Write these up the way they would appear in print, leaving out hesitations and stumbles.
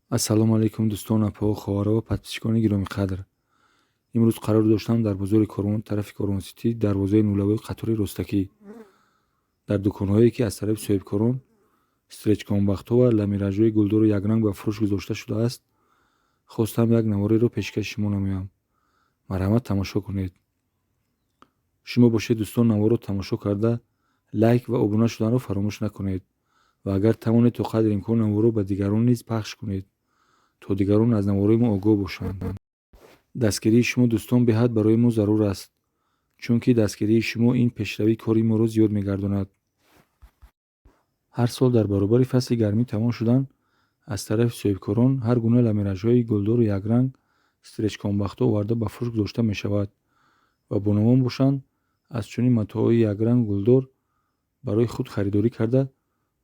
Ассалому алайкум, дӯстон, апаҳо, хоҳаро ва подписчикони гиромиқадр. Имрӯз қарор доштам дар бозори Корвон, тарафи Корвон Сити, дарвозаи нулавои қатори ростакӣ, дар дуконҳое ки аз тарафи соҳибкорон стречкомбахтҳо ва ламиражҳои гулдору якранг ба фурӯш гузошта шудааст, хостам як навореро пешкаши шумо намоям. Марҳамат, тамошо кунед. Шумо бошед, дӯстон, наворро тамошо карда, лайк ва обуна шуданро фаромӯш накунед ва агар тавонед, то қадри имкон наворро ба дигарон низ пахш кунед, то дигарон аз наворҳои мо огоҳ бошанд. Дастгирии шумо, дӯстон, беҳад барои мо зарур аст, чунки дастгирии шумо ин пешравии кори моро зиёд мегардонад. Ҳар сол дар баробари фасли гармӣ тамом шудан аз тарафи соҳибкорон ҳар гуна ламиражҳои гулдору якранг, стречкомбахтҳо оварда ба фурӯш гузошта мешавад ва бонувон бошанд, аз чунин матоъҳои якранг гулдор барои худ харидорӣ карда,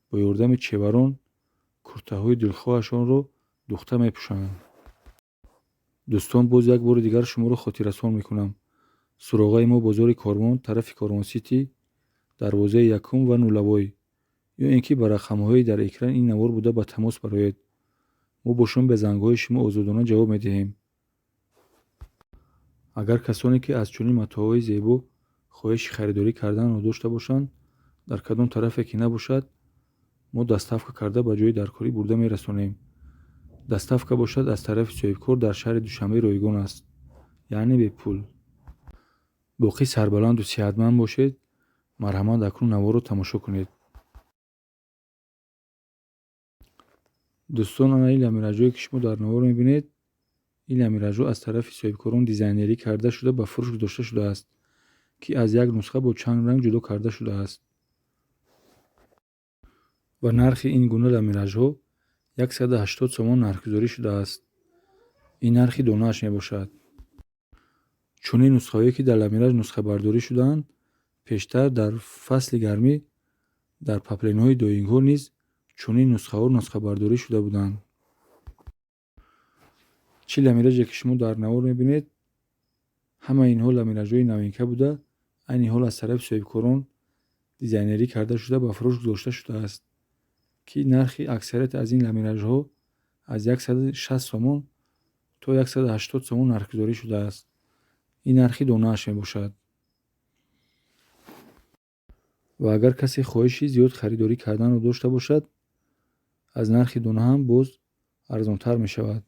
бо ёрдами чеварон куртаҳои дилхоҳашонро духта мепӯшанд. Дӯстон, боз як бори дигар шуморо хотиррасон мекунам. Суроғаи мо бозори Корвон, тарафи Корвон Сити, дарвозаи якум ва нулавой, ё ин ки ба рақамҳои дар экран ин навор буда ба тамос бароед. Мо бо шумо ба зангҳои шумо озодона ҷавоб медиҳем. Агар касоне ки аз чунин матоъҳои зебо хоҳиши харидорӣ карданро дошта бошанд, дар кадом тарафе ки набошад, мо доставка карда ба ҷои даркорӣ бурда мерасонем. Доставка бошад аз тарафи соҳибкор дар шаҳри Душанбе ройгон аст, яъне бепул. Боқӣ сарбаланду сиҳатманд бошед. Марҳамат, акнун наворро тамошо кунед. Дӯстон, ана ин ламиражҳое ки шумо дар навор мебинед, ин ламиражҳо аз тарафи соҳибкорон дизайнерӣ карда шуда ба фурӯш гузошта шудааст, ки аз як нусха бо чанд ранг ҷудо карда шудааст. Ва нархи ин гуна ламиражҳо 180 сомон нархгузорӣ шудааст. Ин нархи донааш мебошад. Чунин нусхаҳое ки дар ламираж нусхабардорӣ шудаанд, пештар дар фасли гармӣ дар паплинҳои доингҳо низ чунин нусхаҳо нусхабардорӣ шуда буданд. Чӣ ламираже ки шумо дар навор мебинед, ҳамаи инҳо ламиражҳои новинка буда, айни ҳол аз тарафи соҳибкорон дизайнерӣ карда шуда ба фурӯш гузошта шудааст, ки нархи аксарияти аз ин ламиражҳо аз 160 сомон то 180 сомон нархгузорӣ шудааст. Ин нархи донааш мебошад. Ва агар касе хоҳиши зиёд харидорӣ карданро дошта бошад, аз нархи дона ҳам боз арзонтар мешавад.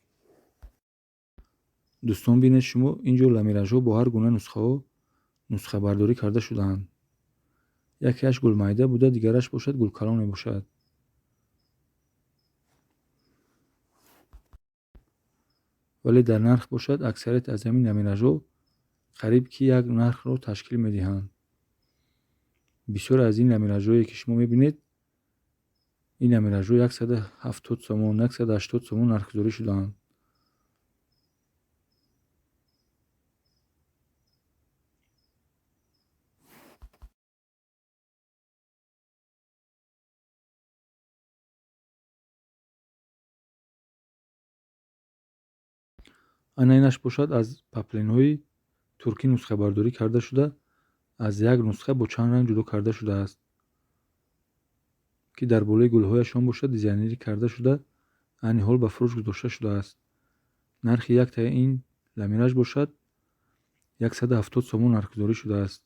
Дӯстон, бинед шумо, ин ҷо ламиражҳо бо ҳар гуна нусхаҳо нусхабардорӣ карда шудаанд. Якеаш гулмайда буда, дигараш бошад гулкалон мебошад. Вале дар нарх бошад аксарияти аз ҳамин ламиражҳо қариб ки як нархро ташкил медиҳанд. Бисёре аз ин ламиражҳое ки шумо мебинед, ин ламиражҳо 170 сомон, 180 сомон нархгузорӣ шудаанд. Ана инаш бошад аз паплинҳои туркӣ нусхабардорӣ карда шуда, аз як нусха бо чанд ранг ҷудо карда шудааст, ки дар болои гулҳояшон бошад дизайнерӣ карда шуда, айни ҳол ба фурӯш гузошта шудааст. Нархи яктаи ин ламираж бошад 170 сомон нархгузорӣ шудааст.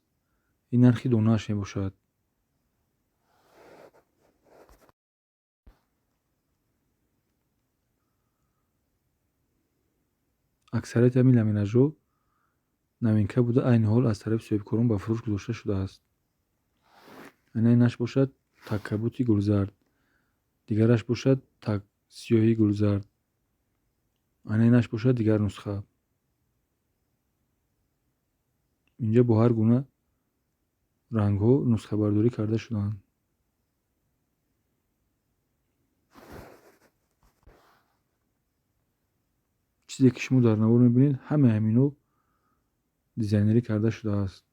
Ин нархи донааш мебошад. Аксарияти ҳамин ламиражҳо новинка буда, айни ҳол аз тарафи соҳибкорон ба фурӯш гузошта шудааст. Ана инаш бошад таккабути гулзард, дигараш бошад так сиёҳи гулзард. Ана инаш бошад дигар нусха. Инҷа бо ҳар гуна рангҳо нусхабардорӣ карда шудаанд. Чизе ки шумо дар навор мебинед, ҳамаи ҳаминҳо дизайнерӣ карда шудааст.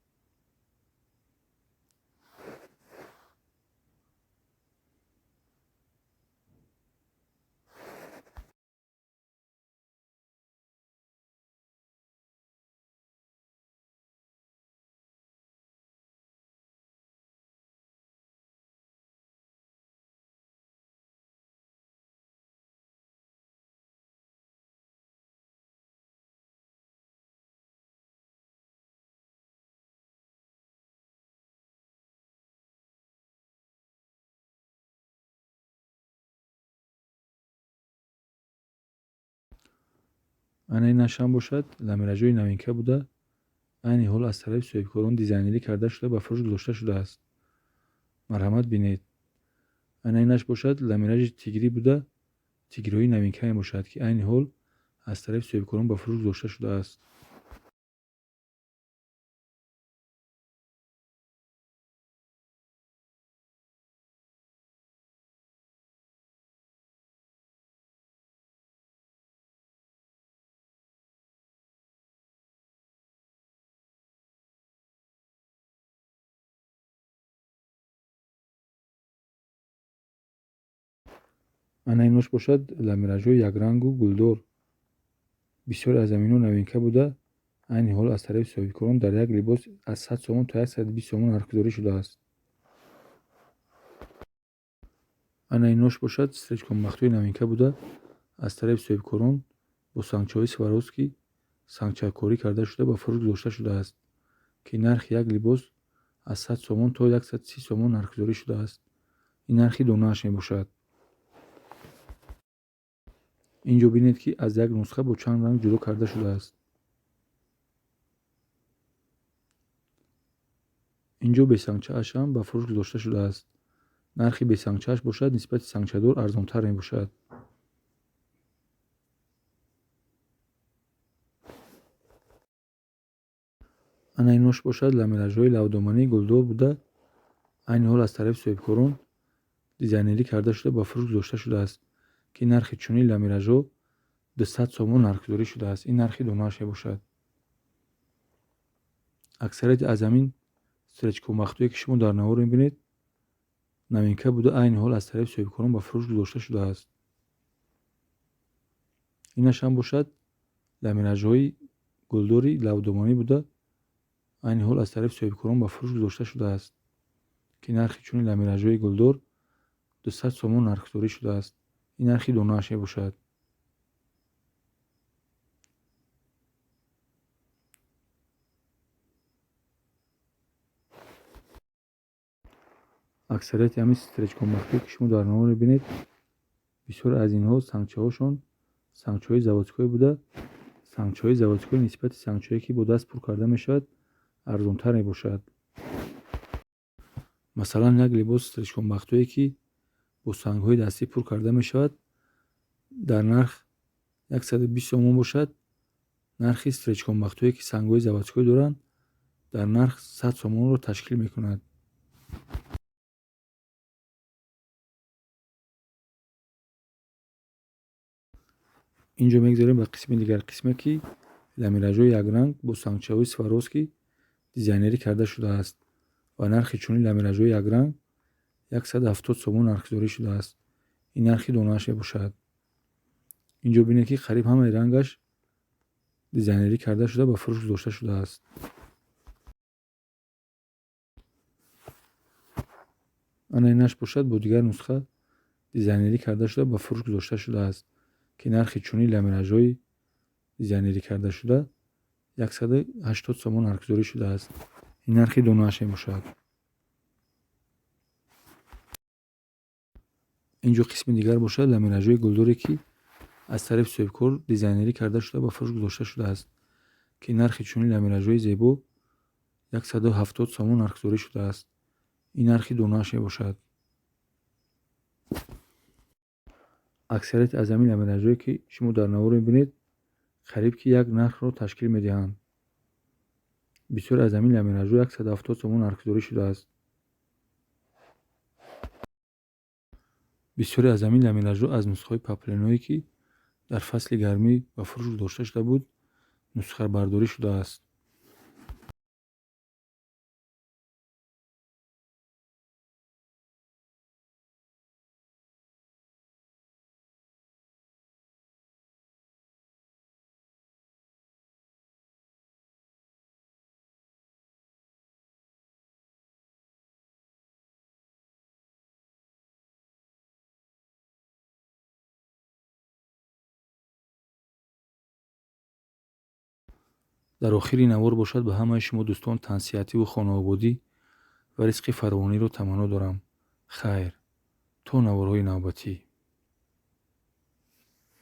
Ана инашам бошад ламиражҳои новинка буда, айни ҳол аз тарафи соҳибкорон дизайнерӣ карда шуда ба фурӯш гузошта шудааст. Марҳамат, бинед. Ана инаш бошад ламиражи тигрӣ буда, тигриҳои новинка мебошад, ки айни ҳол аз тарафи соҳибкорон ба фурӯш гузошта шудааст. Ана инош бошад ламиражҳои якрангу гулдор. Бисёре аз аминҳо новинка буда, айни ҳол аз тарафи соҳибкорон дар як либос аз 100 сомон то 120 сомон нархгузорӣ шудааст. Ана инош бошад стречкомбахтҳои новинка буда, аз тарафи соҳибкорон бо сангчаҳои Сваровски сангчакорӣ карда шуда ба фурӯш гузошта шудааст, ки нархи як либос аз 100 сомон то 130 сомон нархгузорӣ шудааст. Ин нархи донааш мебошад. Инҷо бинед, ки аз як нусха бо чанд ранг ҷудо карда шудааст. Инҷо бесангчааш ҳам ба фурӯш гузошта шудааст. Нархи бесангчааш бошад нисбати сангчадор арзонтар мебошад. Ана инош бошад ламиражҳои лавдомании гулдор буда, айни ҳол аз тарафи соҳибкорон дизайнерӣ карда шуда ба фурӯш гузошта шудааст, ки нархи чунин ламиражҳо 200 сомон нархгузорӣ шудааст. Ин нархи донааш мебошад. Аксарияти аз ҳамин стречкомбахтҳое, ки шумо дар навор мебинед, новинка буда, айни ҳол аз тарафи соҳибкорон ба фурӯш гузошта шудааст. Инаш ҳам бошад ламиражҳои гулдори лавдоманӣ буда, айни ҳол аз тарафи соҳибкорон ба фурӯш гузошта шудааст, ки нархи чунин ламиражҳои гулдор 200 сомон нархгузорӣ шудааст. Ин нархи донааш мебошад. Аксарияти ҳамин стречкомбахтҳое, ки шумо дар навор мебинед, бисёре аз инҳо сангчаҳошон сангчаҳои заводской буда, сангчаҳои заводской нисбати сангчаҳое, ки бо даст пур карда мешавад, арзонтар мебошад. Масалан, як либос стречкомбахтҳое, ки бо сангҳои дастӣ пур карда мешавад, дар нарх 120 сомон бошад, нархи стречкомбахтҳое, ки сангҳои заводской доранд, дар нарх 100 сомонро ташкил мекунад. Инҷо мегзарем ба қисми дигар, қисме ки ламиражҳои якранг бо сангчаҳои Сваровски дизайнерӣ карда шудааст ва нархи чунин ламиражҳои якранг 170 сомон нархгузорӣ шудааст. Ин нархи донааш мебошад. Инҷо бинед, ки қариб ҳамаи рангаш дизайнерӣ карда шуда ба фурӯш гузошта шудааст. Ана инаш бошад бо дигар нусха дизайнерӣ карда шуда ба фурӯш гузошта шудааст, ки нархи чунин ламиражҳои дизайнерӣ карда шуда 180 сомон нархгузорӣ шудааст. Ин нархи донааш мебошад. Инҷо қисми дигар бошад ламиражҳои гулдоре, ки аз тарафи соҳибкор дизайнерӣ карда шуда ба фурӯш гузошта шудааст, ки нархи чунин ламиражҳои зебо 170 сомон нархгузорӣ шудааст. Ин нархи донааш мебошад. Аксарияти аз ҳамин ламиражҳое, ки шумо дар навор мебинед, қариб ки як нархро ташкил медиҳанд. Бисёре аз ҳамин ламиражҳо 170 сомон нархгузорӣ шудааст. Бисёре аз ҳамин ламиражҳо аз нусхаҳои паплиное, ки дар фасли гармӣ ба фурӯш гузошта шуда буд, нусхабардорӣ шудааст. Дар охири навор бошад ба ҳамаи шумо дӯстон тансиҳативу хонаободӣ ва ризқи фаровониро таманно дорам. Хайр, то наворҳои навбатӣ.